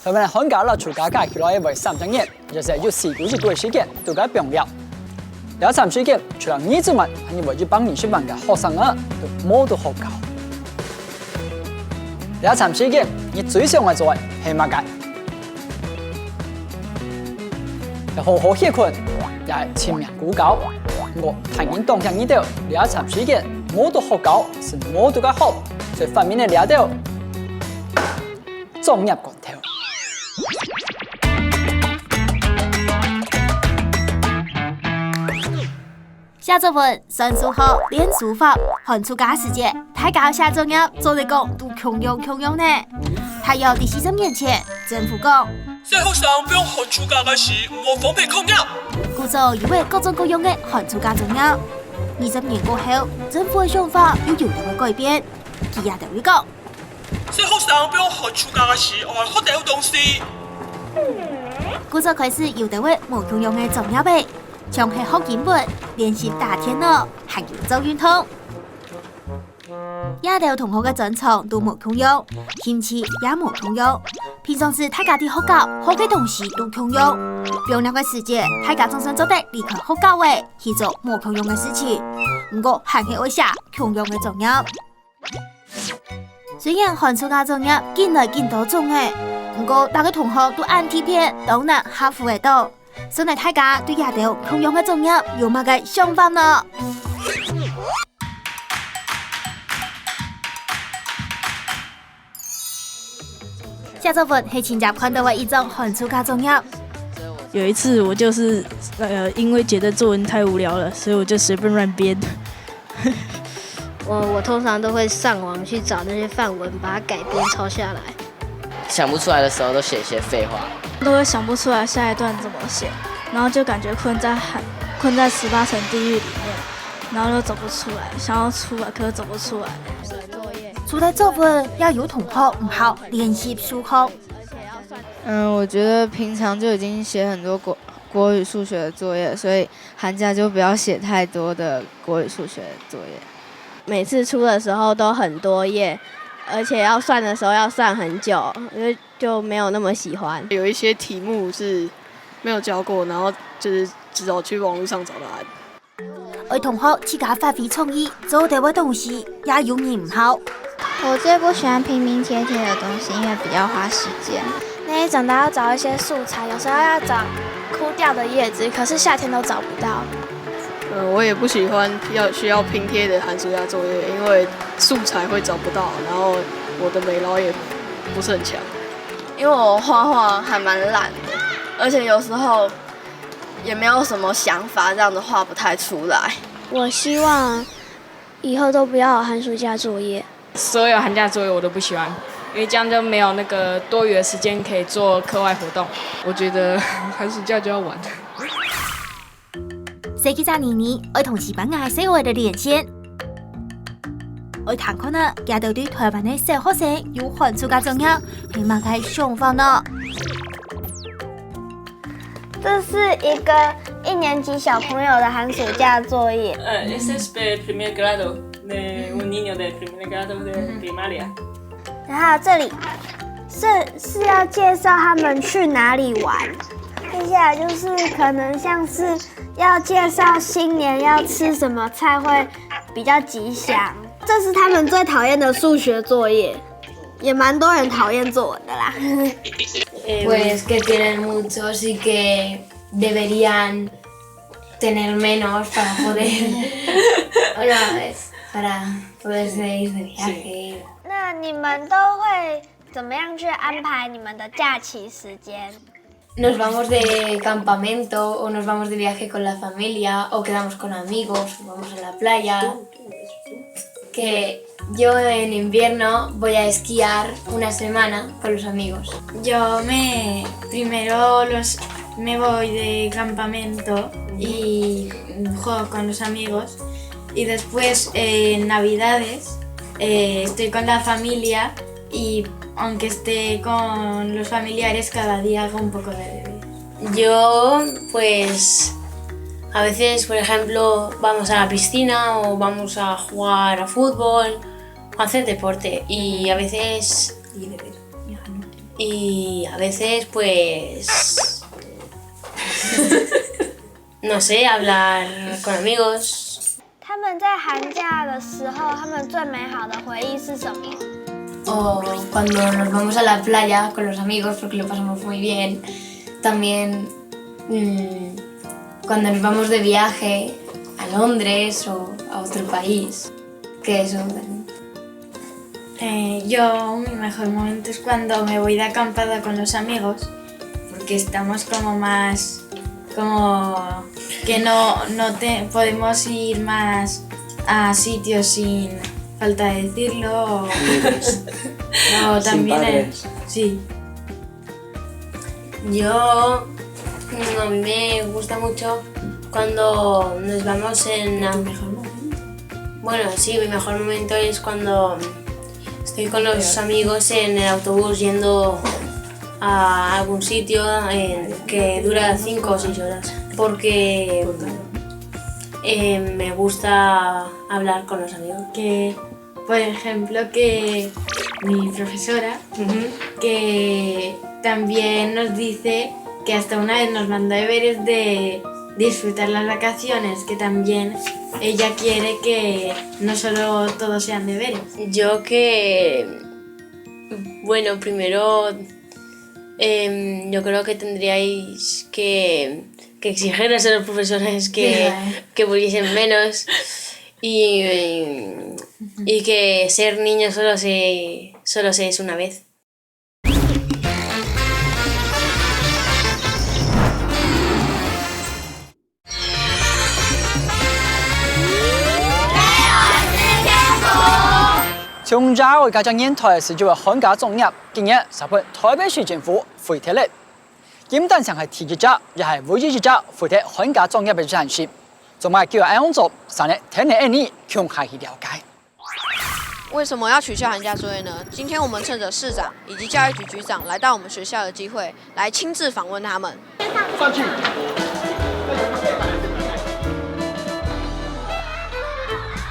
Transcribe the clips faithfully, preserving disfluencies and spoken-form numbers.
臺灣个寒假摎暑假假期來會三隻月，也係有四個月个時間都該放尞。這站時間，除了兒子們，還有會一百二十萬个學生啊，都無到學校。這站時間，你最想愛做个係麼个？係好好歇睏，也係尋命孤交。毋過，大人當驚你兜，這站時間無到學校，係無到該學，所以發明个這兜作業罐頭。 寫作文、算數學、練書法，寒暑假時節，大家寫作業做得講都共樣共樣呢。大約在四十年前，政府講，細學生放寒暑假个時，毋好放忒課業。故所有个各種各樣个寒暑假作業。二十年過後，政府个想法又有兜仔改變。佢也兜會講，細學生放寒暑假个時，愛學兜東西。故所開始有兜仔無共樣个作業仔。 像係學英文、練習打電腦，還有做運動。這兜同學个專長都無共樣，興趣也無共樣。平常時大家在學校學个東西都共樣，放尞个時節，大家總算做得離開學校仔，去做無共樣个事情。毋過還係愛寫共樣个作業。 雖然寒暑假作業緊來緊多種仔，毋過逐個同學都恁特別，當難合伙仔到。想來大家對這兜共樣个作業有麼个想法呢？寫作文係盡常看到个一種寒暑假作業。有一次我就是呃，因为觉得作文太无聊了，所以我就随便乱编。我我通常都会上网去找那些范文，把它改编抄下来。想不出来的时候都写一些废话。都会想不出来下一段怎么写，然后就感觉困在寒困在十八层地狱里面，然后又走不出来，想要出来可是走不出来。除了作文，也有同學毋好練習數學。嗯，我觉得平常就已经写很多国国语、数学的作业，所以寒假就不要写太多的国语、数学的作业。每次出的时候都很多页，而且要算的时候要算很久，就就没有那么喜欢。有一些题目是没有教过，然后就是只好去网络上找答案。愛同學自家發揮創意，做得个東西也有人毋好。我最不喜欢平平帖帖的东西，因为比较花时间。那一种都要找一些素材，有时候要找枯掉的叶子，可是夏天都找不到。呃，我也不喜欢要需要拼贴的寒暑假作业，因为素材会找不到，然后我的美劳也不是很强。因为我画画还蛮懒的，而且有时候也没有什么想法，这样子画不太出来。我希望以后都不要有寒暑假作业。所有寒假作业我都不喜欢，因为这样就没有那个多余的时间可以做课外活动。我觉得寒暑假就要玩。十幾隻年年，愛同西班牙細學个連線。愛聽看啊，佢兜對臺灣个小學生有寒暑假作業，係麼个想法呢？这是一个一年级小朋友的寒暑假作业。 Eh, este es de primer grado, de un niño de primer grado de primaria. 然后这里是是要介绍他们去哪里玩，接下来就是可能像是要介绍新年要吃什么菜会比较吉祥。这是他们最讨厌的数学作业，也蛮多人讨厌作文的啦。 Pues que tienen muchos y que deberían tener menos para poder, una vez, para poderse ir de viaje. 那你们都会怎么样去安排你们的假期时间？ Nos vamos de campamento o nos vamos de viaje con la familia o quedamos con amigos, vamos a la playa. Que yo en invierno voy a esquiar una semana con los amigos. Yo me primero los me voy de campamento y juego con los amigos y después en Navidades eh, estoy con la familia y aunque esté con los familiares cada día hago un poco de deberes. Yo pues a veces, por ejemplo, vamos a la piscina o vamos a jugar a fútbol, a hacer deporte y a veces Y a veces, pues, no sé, hablar con amigos. 他们在寒假的时候，他们最美好的回忆是什么？ O cuando nos vamos a la playa con los amigos porque lo pasamos muy bien. También mm, cuando nos vamos de viaje a Londres o a otro país. Que eso también. Eh, yo, mi mejor momento es cuando me voy de acampada con los amigos, porque estamos como más, como que no, no te, podemos ir más a sitios sin falta de decirlo. O, o Sin también el- padres. Sí. Yo, mm, a mí me gusta mucho cuando nos vamos en... Tu mejor momento. Bueno, sí, mi mejor momento es cuando estoy con los amigos en el autobús yendo a algún sitio en- que dura cinco o seis horas, porque eh, me gusta hablar con los amigos. Que, por ejemplo, que mi profesora, que también nos dice que hasta una vez nos mandó deberes de disfrutar las vacaciones, que también ella quiere que no solo todos sean deberes. Yo que, bueno, primero em, yo creo que tendríais que, que exigirles a los profesores que, que pudiesen menos y, y que ser niño solo se, solo se es una vez. 從廿个家長年代時就有寒假作業，今年就分臺北市政府廢忒了。佢毋單淨係第一隻，也係唯一一隻廢忒寒假作業个城市。做麼个佢會恁樣做？上來聽聽𠊎俚共下去了解。 為什麼要取消寒假作業呢？今天我們趁著市長以及教育局局長來到我們學校的機會，來親自訪問他們。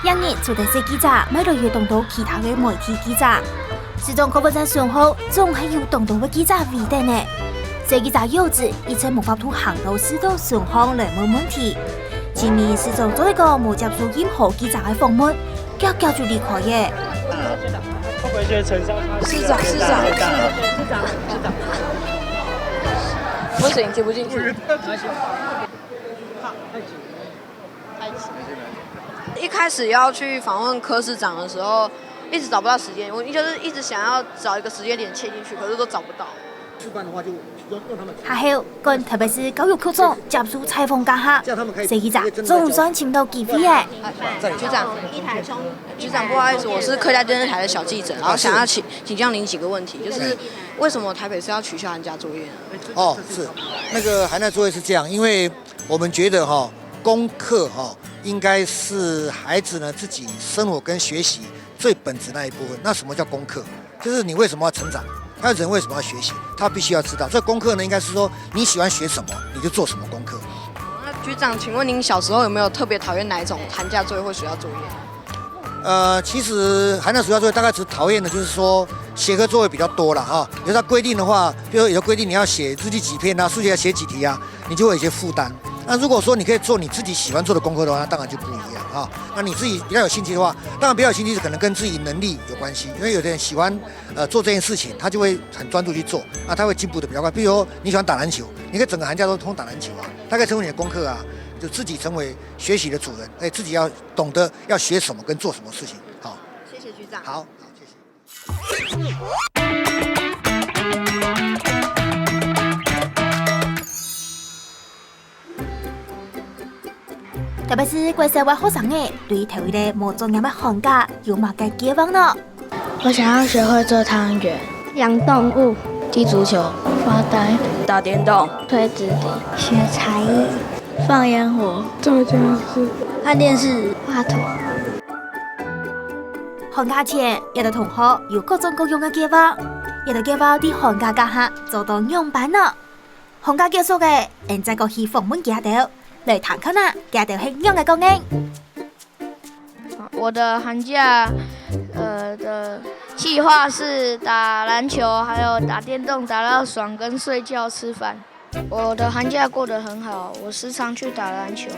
這日除忒細記者，乜來有當多其他个媒體記者。市長柯文哲身後，總係有當多个記者圍等呢。細記者幼稚，一直無法度行到市長身項來問問題。今日市長做一個無接受任何記者个訪問，遽遽就離開了。會不會覺得陳莎莎市長，市長，市長，市長，不行，擠不進去。一開始要去訪問柯市長的時候，一直找不到時間，我就是一直想要找一個時間點切進去，可是都找不到。下後，跟臺北市教育局長接受採訪該下，細記者總算尋到機會了。局長，局長，不好意思，我是客家電視台的小記者，然後想要請請教您幾個問題，就是為什麼台北市要取消寒假作業呢？哦，是，那個寒假作業是這樣，因為我們覺得哈，功課哈應該是孩子呢自己生活跟學習最本質那一部分。那什麼叫功課？就是你為什麼要成長？他人為什麼要學習？他必須要知道。所以功課呢，應該是說你喜歡學什麼，你就做什麼功課。那局長，請問您小時候有沒有特別討厭哪一種寒假作業或暑假作業？呃，其實寒假暑假作業大概只討厭的就是說寫課作業比較多了哈。有時候規定的話，比如說有的規定你要寫日記幾篇啊，數學要寫幾題啊，你就會有一些負擔。那如果說你可以做你自己喜歡做的功課的話，那當然就不一樣哈。那你自己比較有興趣的話，當然比較有興趣是可能跟自己能力有關係，因為有的人喜歡呃做這件事情，他就會很專注去做，那他會進步的比較快。比如說你喜歡打籃球，你可以整個寒假都通打籃球啊，它可以成為你的功課啊，就自己成為學習的主人，哎，自己要懂得要學什麼跟做什麼事情。好，謝謝局長。好，好，謝謝。 特別係國小个學生仔，對頭一個無作業个寒假有麼个計畫呢？我想要學會做湯圓、養動物、踢足球、發呆、打電動、吹紙笛、學才藝、放煙火、做家事、看電視、畫圖。寒假前，這兜同學有各種各樣个計畫，這兜計畫在寒假該下做到仰般呢？寒假結束个，𠊎再過去訪問佢兜，來聽看啊，佢兜係仰个講个。 我的寒假，呃的计划是打篮球，还有打电动，打到爽，跟睡觉、吃饭。我的寒假过得很好，我时常去打篮球，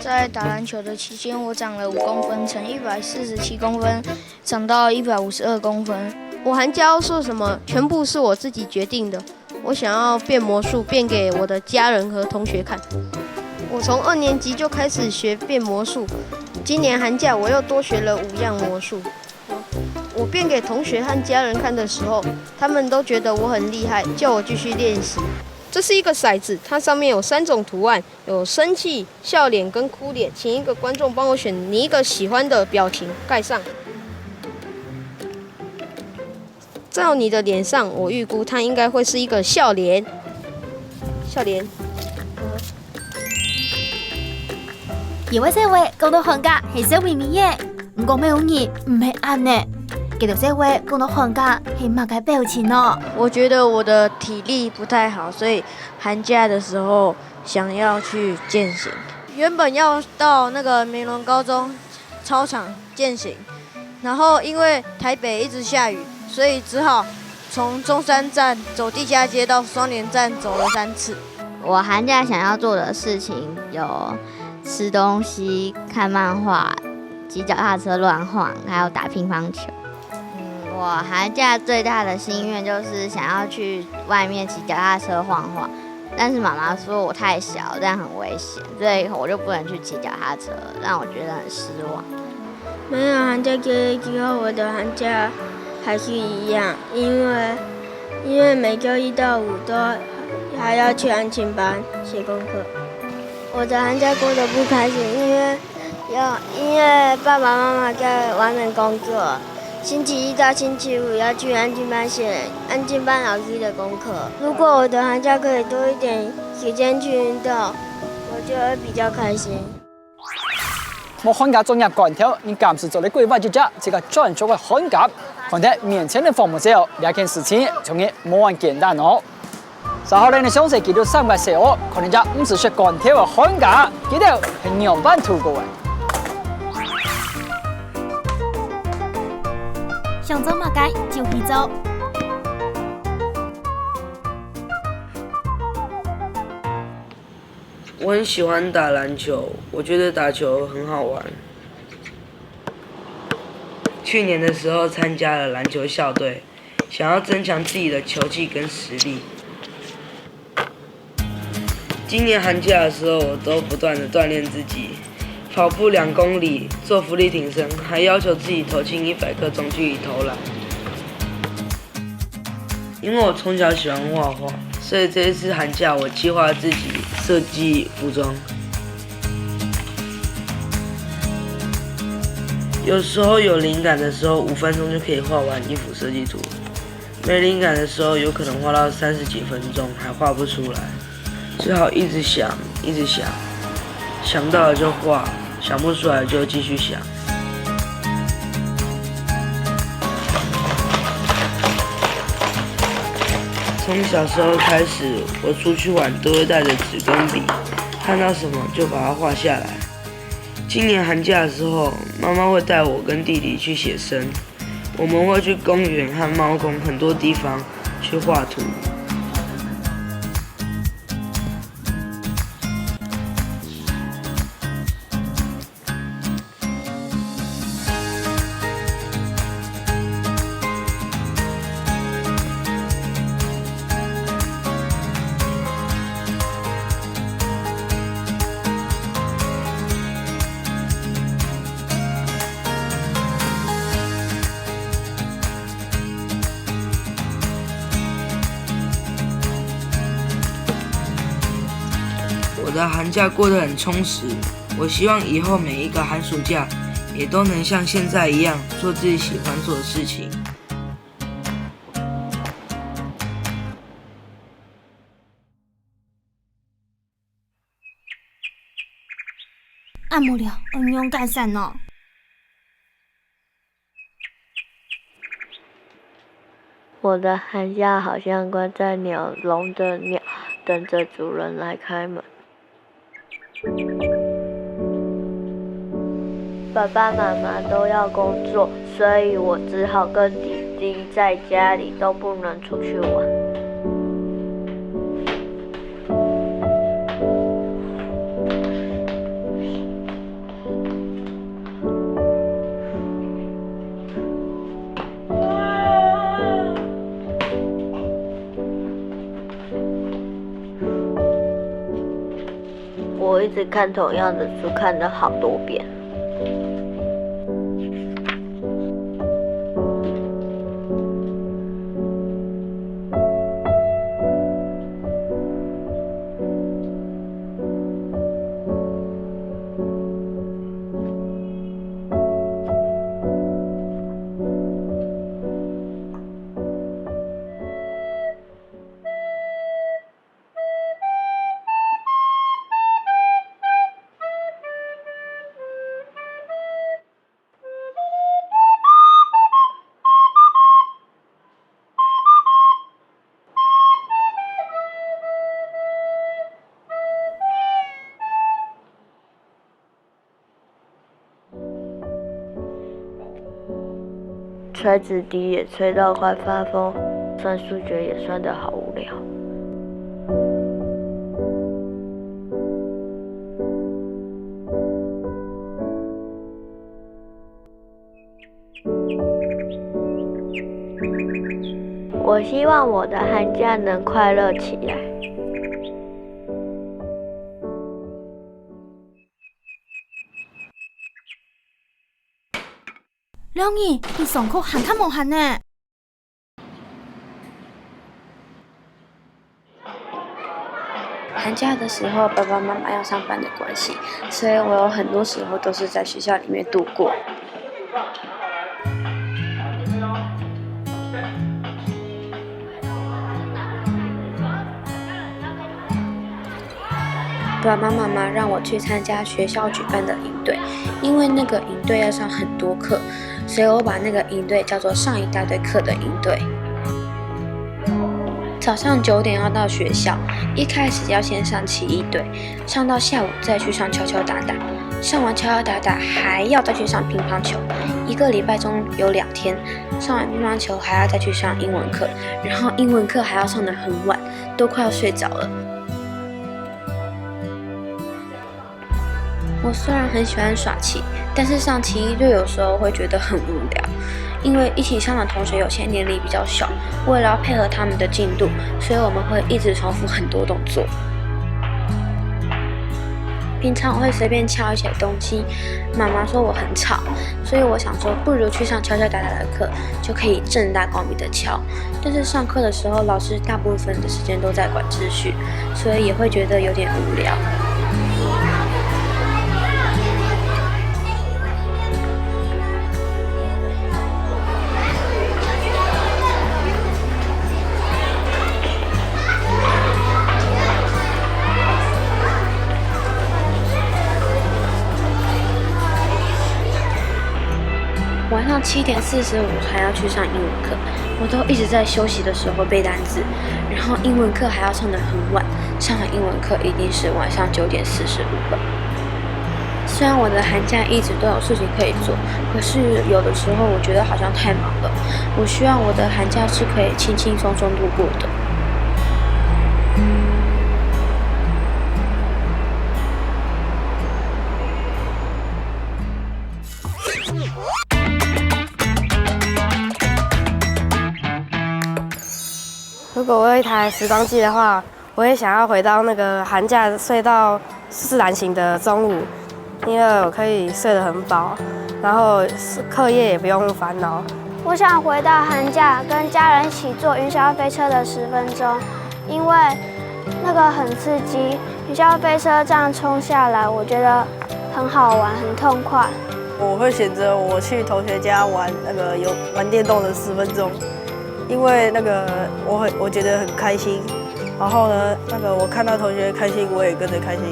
在打篮球的期间，我长了五公分，从一百四十七公分长到一百五十二公分。我寒假要做什么，全部是我自己决定的。我想要变魔术，变给我的家人和同学看。我从二年级就开始学变魔术，今年寒假我又多学了五样魔术。我变给同学和家人看的时候，他们都觉得我很厉害，叫我继续练习。这是一个骰子，它上面有三种图案，有生气、笑脸跟哭脸。请一个观众帮我选你一个喜欢的表情盖上。照你的脸上，我预估它应该会是一个笑脸。笑脸。有个細話講到寒假係笑眯眯个，毋過乜有人毋係恁呢。佢兜細話講到寒假係麼个表情呢？我觉得我的体力不太好，所以寒假的时候想要去健行。原本要到那个梅伦高中操场健行，然后因为台北一直下雨，所以只好从中山站走地下街到双连站走了三次。我寒假想要做的事情有吃东西、看漫画、骑脚踏车乱晃，还有打乒乓球。嗯，我寒假最大的心愿就是想要去外面骑脚踏车晃晃，但是妈妈说我太小，这样很危险，所以我就不能去骑脚踏车，让我觉得很失望。没有寒假可以之后，我的寒假还是一样，因为因为每周一到五都还要去安亲班写功课。我的寒假过得不开心，因为要因为爸爸妈妈在外面工作，星期一到星期五要去安亲班写安亲班老师的功课。如果我的寒假可以多一点时间去运动，我就会比较开心。無寒假作業罐頭，你敢係做得規劃一隻自家專屬个寒假？看忒面前个項目之後，這件事情就係無恁簡單哦。稍後呢，詳細記錄三個小學，看人家毋使食罐頭个寒假，佢兜係仰般度過个。想做麼个就去做。我很喜欢打篮球，我觉得打球很好玩。去年的时候参加了篮球校队，想要增强自己的球技跟实力。今年寒假的时候，我都不断的锻炼自己，跑步两公里，做伏地挺身，还要求自己投进一百颗中距离投篮。因为我从小喜欢画画，所以这一次寒假我计划自己设计服装。有时候有灵感的时候，五分钟就可以画完一幅设计图；没灵感的时候，有可能花到三十几分钟还画不出来。只好一直想，一直想，想到了就画，想不出来就继续想。从小时候开始，我出去玩都会带着纸跟笔，看到什么就把它画下来。今年寒假的时候，妈妈会带我跟弟弟去写生，我们会去公园和猫空很多地方去画图。我的寒假过得很充实，我希望以后每一个寒暑假也都能像现在一样做自己喜欢做的事情。恁無聊，愛仰結煞呢？我的寒假好像关在鸟笼的鸟，等着主人来开门。爸爸妈妈都要工作，所以我只好跟弟积在家里都不能出去玩。我一直看同样的书，看了好多遍。吹直笛也吹到快发疯，算数学也算得好无聊。我希望我的寒假能快乐起来。梁姨，你上課還較無閒呢。 寒假的时候，爸爸妈妈要上班的关系，所以我有很多时候都是在学校里面度过。爸爸妈妈让我去参加学校举办的营队，因为那个营队要上很多课，所以我把那个营队叫做上一大堆课的营队。早上九点要到学校，一开始要先上奇一堆，上到下午再去上敲敲打打，上完敲敲打打还要再去上乒乓球，一个礼拜中有两天，上完乒乓球还要再去上英文课，然后英文课还要上得很晚，都快要睡着了。 我虽然很喜欢耍棋，但是上奇一队有时候会觉得很无聊，因为一起上的同学有些年龄比较小，为了要配合他们的进度，所以我们会一直重复很多动作。平常我会随便敲一些东西，妈妈说我很吵，所以我想说，不如去上敲敲打打的课，就可以正大光明的敲。 但是上课的时候，老师大部分的时间都在管秩序，所以也会觉得有点无聊。晚上七点四十五还要去上英文课， 我都一直在休息的时候背单词，然后英文课还要上得很晚，上完英文课一定是晚上九点四十五了。虽然我的寒假一直都有事情可以做，可是有的时候我觉得好像太忙了。我希望我的寒假是可以轻轻松松度过的。如果我有一台时光机的话，我也想要回到那个寒假睡到自然醒的中午，因为我可以睡得很饱，然后课业也不用烦恼。我想回到寒假，跟家人一起坐云霄飞车的十分钟，因为那个很刺激。云霄飞车这样冲下来，我觉得很好玩，很痛快。我会选择我去同学家玩那个游玩电动的十分钟，因为那个我很我觉得很开心。然后呢，那个我看到同学开心，我也跟着开心。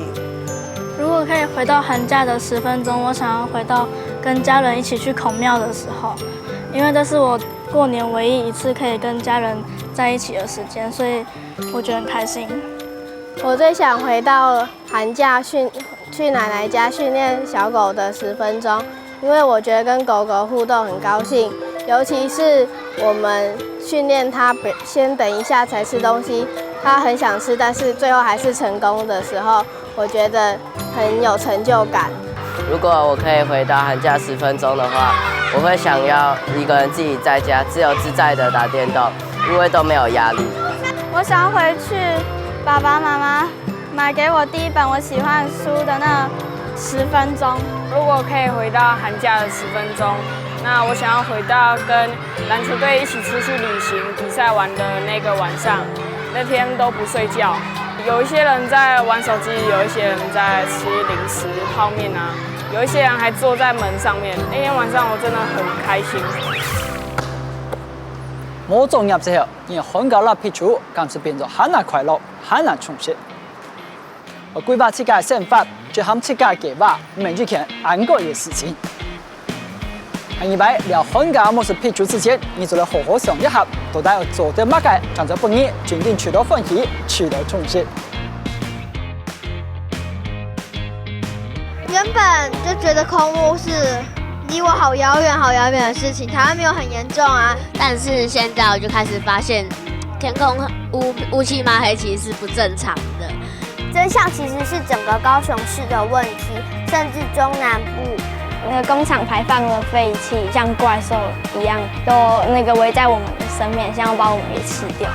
如果可以回到寒假的十分钟，我想要回到跟家人一起去孔庙的时候，因为这是我过年唯一一次可以跟家人在一起的时间，所以我觉得很开心。我最想回到寒假训去奶奶家训练小狗的十分钟，因为我觉得跟狗狗互动很高兴，尤其是我们训练他，先等一下才吃东西，他很想吃，但是最后还是成功的时候，我觉得很有成就感。如果我可以回到寒假十分钟的话，我会想要一个人自己在家自由自在的打电动，因为都没有压力。我想要回去爸爸妈妈买给我第一本我喜欢的书的那十分钟。如果可以回到寒假的十分钟，那我想要回到跟篮球队一起出去旅行、比赛玩的那个晚上，那天都不睡觉。有一些人在玩手机，有一些人在吃零食、泡面啊，有一些人还坐在门上面。那天晚上我真的很开心。無作業之後，你个寒假摎壁球，敢係變做還較快樂、還較充實。愛規劃自家个生活，就喊自家个計劃，毋係一件恁該个事情。下二擺，尞寒假無食壁球之前，你就來好好想一下，到底愛做得麼个，正做分你真正取得歡喜、取得充實。原本就觉得空污是离我好遥远、好遥远的事情，台湾没有很严重啊。但是现在我就开始发现，天空乌乌漆嘛黑其实是不正常的。真相其实是整个高雄市的问题，甚至中南部。那个工厂排放的废气像怪兽一样，都那个围在我们的身边，像要把我们给吃掉。